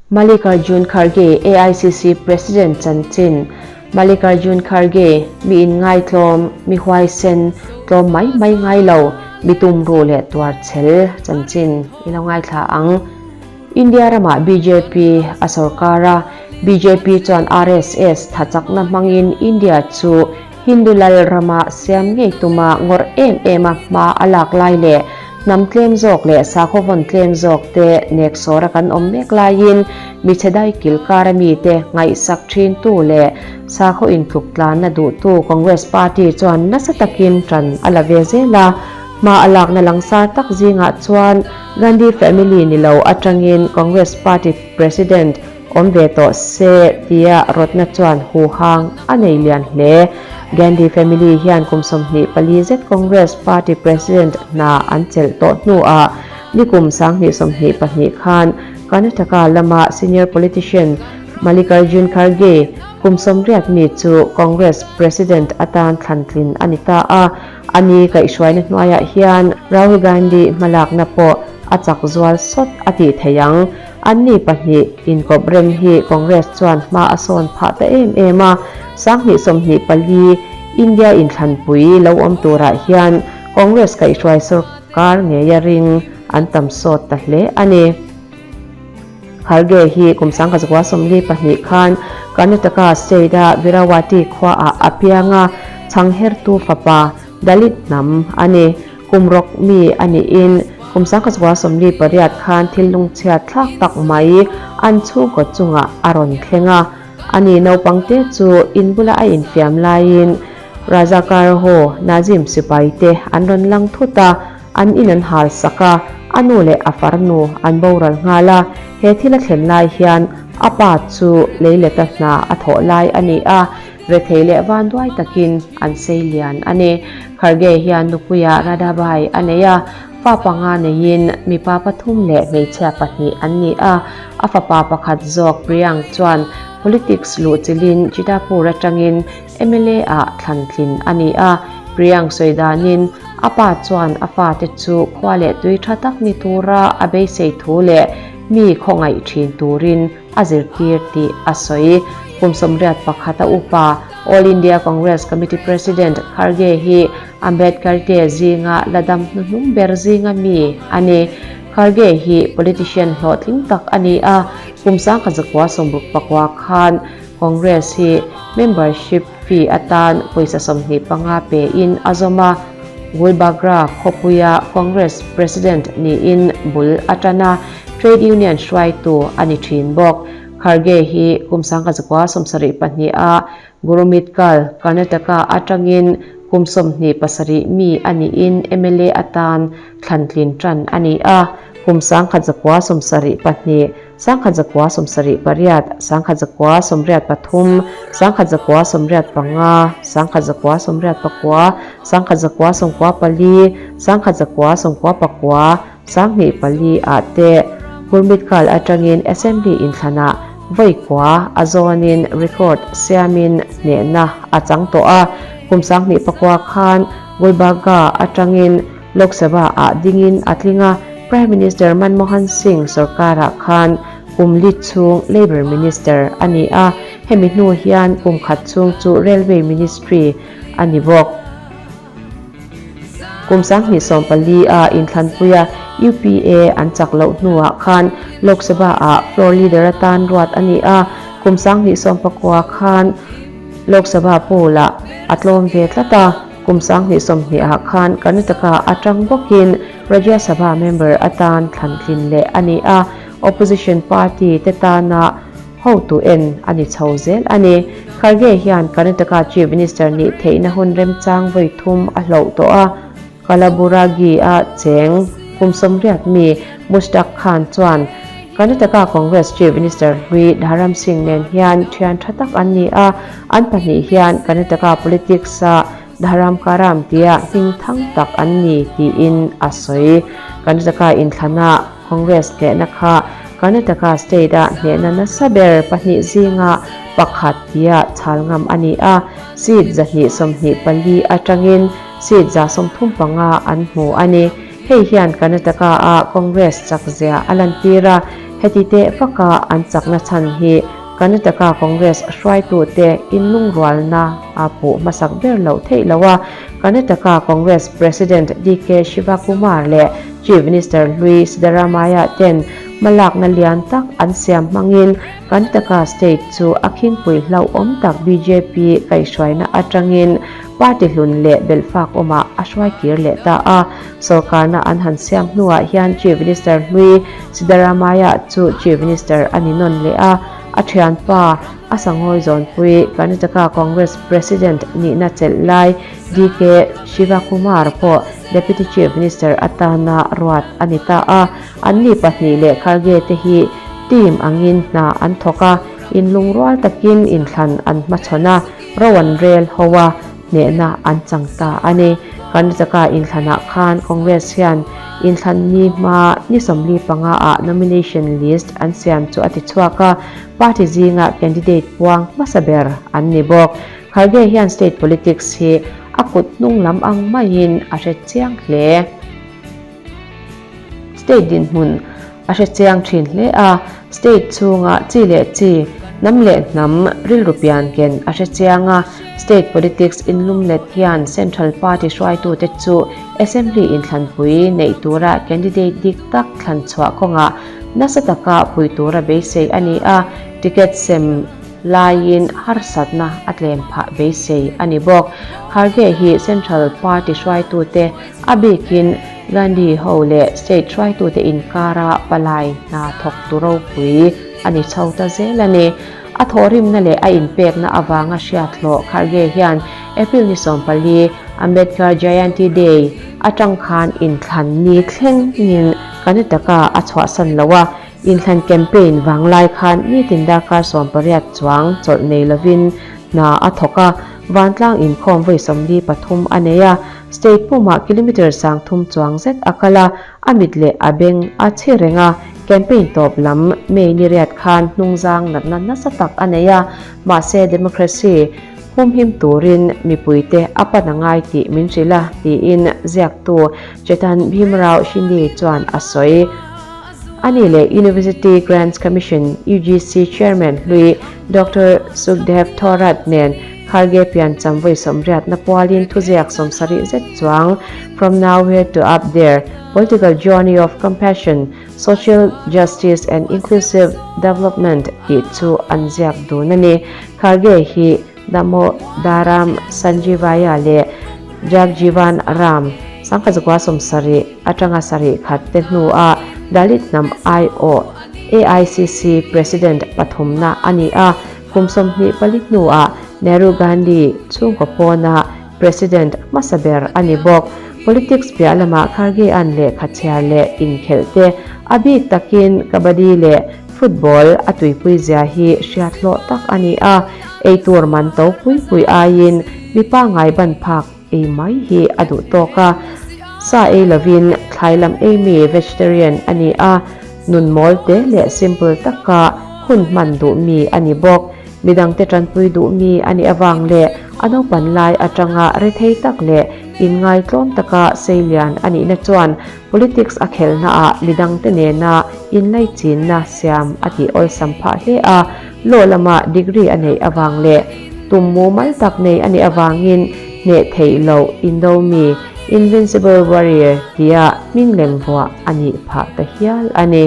Mallikarjun Kharge, AICC President chanchin, Mallikarjun Kharge, mi inngaitlawm, mi huaisen, tlawm mai mai ngai lo, mi tumruh leh tuarchhel chanchin i lo ngaithla ang. India ramah bjp a sorkar a, bjp chuan RSS thachakna hmangin India chu Hindu lal rama siam ngei tuma ngawrh em em a hma a lak lai leh hnam tlem zawk leh sakhaw vawn tlem zawk te nek sawra kan awm mek laiin mi chhe dai kil kara mite ngaihsak thintu leh sakhaw intluk tlanna duhtu Congress Party chuan nasa takin tan a la ve zel a. Hma a lakna langsar tak zingah chuan Gandhi family ni lo atangin Congress Party President Awm ve tawh se tia rawtna chuan huhang a nei lian hle. Gandhi family hian kum 24 zet Congress Party President hna an chelh tawh hnuah nikum 2022 khan Karnataka lama senior politician Mallikarjun Kharge kum 80 mi chu Congress President atan thlantlin a ni ta a. Ani kaihhruaina hnuaiah hian Rahul Gandhi hmalakna pawh a chak zual sawt a tih theih ang. Anni pahnih inkawp rem hi Congress chuan hma a sawn phah ta em em a, 2024 India inthlanpui lo awm turah hian Congress kaihhruai sorkar ngeia ring an tam sawt ta hle a ni. Kharge hi kum 1942 khan Karnataka state-a Virawati khuaah a piang a, chhanghertu fapa Dalit hnam a ni. Kum rawk mi a niin kum 1948 khan thil lungchhiat thlak tak mai an chhungkaw chungah a rawn thleng a. Ani naupangte chu in bula a infiam laiin Razakar ho Nazim sipai te an rawn lang thut a, an in an hal sak a, a nu leh a farnu an boral nghal a. He thil a thlen lai hian a pa chu leileta hna a thawh lai a ni a. Rethei leh vanduai takin an sei lian a ni. Kharge hian nupuiah Radhabai a nei a, fa panga neiin mipa pathum leh hmeichhia pahnih an ni a. A fapa pakhat zawk Priyank chuan politics luhchilhin Chitapur atangin mla ah thlantlin a ni a. Priyank sawi danin a pa chuan a fate chu khua leh tui tha tak ni tura a beisei thu leh mi khawngaih thin turin a zirtir tih a sawi. Kum 81 a upa All India Congress Committee President Kharge hi Ambedkar te zinga la dam hnuhnung ber zinga mi a ni. Kharge hi politician hlawhtling tak a ni a, kum 1969 khan Congress hi membership fee atan pawisa 25 pein a zawm a, Gulbarga khawpuia Congress President niin bul a tan a, Trade Union hruaitu a ni thin bawk. Kharge hi kum 1972 a Gurumitkal, Karnataka atangin kum 27 mi a niin mla atan thlantlin tan a ni a, kum 1972, 1978, 1983, 1985, 1989, 1994, 1994, 24 ah te Gurmitkal atangin Assembly inthlanah vawi kua a zawnin record siamin hnehna a chang tawh a. Kum 2009 khan Gulbarga atangin Lok Sabha ah dingin a tling a, Prime Minister Manmohan Singh sorkarah khan kum li chhung Labour Minister a ni a, hemi hnu hian kum khat chhung chu Railway Ministry a ni bawk. Kum 2014 a inthlanpuia UPA an chak loh hnuah khan Lok Sabha ah floor leader atan ruat a ni a, kum 2019 khan Lok Sabha poll ah a tlawm ve tlat a, kum 2020 ah khan Karnataka atang bawkin Rajya Sabha member atan thlantlin leh a ni a, opposition party te tana Hotu en a ni chho zel a ni. Kharge hian Karnataka Chief Minister nih theihna hun remchang vawi thum a hloh tawh a. Kalaburagi-a cheng kum 80 mi Mushtaq Khan chuan Karnataka Congress Chief Minister hlui Dharam Singh nen hian thian tha tak an ni a, an pahnih hian Karnataka politics-a Dharam Karam tia hming thang tak an ni tiin a sawi. Karnataka inthlana Congress hnehna kha Karnataka state-a hnehna nasa ber pahnih zinga pakhat tia chhal ngam a ni a, seat 124 atangin seat 135 an hmu a ni. Hei hian Karnataka-a Congress chakzia a lantir a, heti teh vaka an chakna chhan hi Karnataka Congress hruaitute inlungrualna a puh hmasak ber loh theih lo a, Karnataka Congress President DK Shivakumar leh Chief Minister hlui Siddaramaiah ten hmalakna lian tak an siam hmangin Karnataka state chu a khingpui hlauhawm tak bjp kaihhruaina atangin party hlun leh belhfak awmah a hruai kir leh ta a. Sorkarna an han siam hnuah hian Chief Minister hlui Siddaramaiah chu Chief Minister a ni nawn leh a, a thianpa a sangawi zawnpui Karnataka Congress President nihna chelh lai DK Shivakumar pawh Deputy Chief Minister atana ruat a ni ta a. Anni pahnih leh Kharge te hi team angin hna an thawk a, inlungrual takin inthlan an hmachhawn a, ro an rel ho a, hnehna an chang ta a ni. Karnataka inthlanah khan Congress hian inthlan ni hma ni 45 ah nomination list an siam chu a ti chhuak a, party zinga candidate puang hmasa ber an ni bawk. Kharge hian state politics hi a kut hnung lam ang maiin a hre chiang hle. State dinhmun a hre chiang thin hle a, state chhunga chi leh chi, hnam leh hnam rilru pian ken a hre chiang a, state politics inlumlet hian central party hruaitute chu assembly inthlanpui neih tura candidate dik tak thlan chhuah kawngah nasa taka pui tura beisei a ni a, ticket sem laiin harsatna a tlem phah beisei a ni bawk. Kharge hi central party hruaitute A bikin Gandhi ho leh state hruaitute inkara palai hna thawktu ropui a ni chho ta zel a ni. A thawhrimna leh a inpekna avanga hriat hlawh Kharge hian April ni 14, Ambedkar Jayanti Day atang khan inthlan ni thlengin Karnataka a chhuahsan lo a, inthlan campaign vanglai khan nitin darkar 18 chuang chawlh nei lovin hna a thawk a, vantlang inkhawm vawi 43 a nei a. State pumah kilometre 3000 chuang zet a kal a, a mit leh a beng a chhi reng a, campaign tawp lam May ni riat khan hnungzang natna nasa tak a nei a, mahse democracy humhim turin mipuite a pan a ngai tih min hrilh a, tiin ziaktu Chetan Bhimrao Shinde chuan a sawi. A ni leh University Grants Commission, UGC, Chairman hlui Doctor Sukhdev Thorat nen Kharge piancham vawi sawmriatna pualin thuziak 70 zet chuang From Nowhere to Up There, Political Journey of Compassion, Social Justice and Inclusive Development tih chu an ziak dun a ni. Kharge hi Damodaram Sanjeevaiah leh Jagjivan Ram 1970 atanga sarih khat te hnuah Dalit hnam aiawh AICC President pathumna a ni a, kum 24 hnuah Nehru Gandhi chhungkaw pawna President hmasa ber a ni bawk. Politics piah lamah Kharge-a'n lehkha chhiar leh inkhelh te, a bik takin Kabaddi leh Football a tuipui zia hi hriat hlawh tak a ni a, ei tur man to pui pui aiin mi pangngai ban phak ei mai hi a duh tawk a. Sa ei lovin thlai lam ei mi vegetarian a ni a, nun mawl te leh simple taka hun hman duh mi a ni bawk. Midangte tanpui duh mi a nih avang leh a naupan lai atanga rethei tak leh inngaitlawm taka seilian a nihna chuan Politics a khelhnaah midangte nena inlaichinna siam a tih awlsam phah hle a, law lama degree a neih avang leh tum mumal tak nei a nih avangin hneh theih loh Indomi, Invincible Warrior, tia hming lem vuah a nih phah ta hial a ni.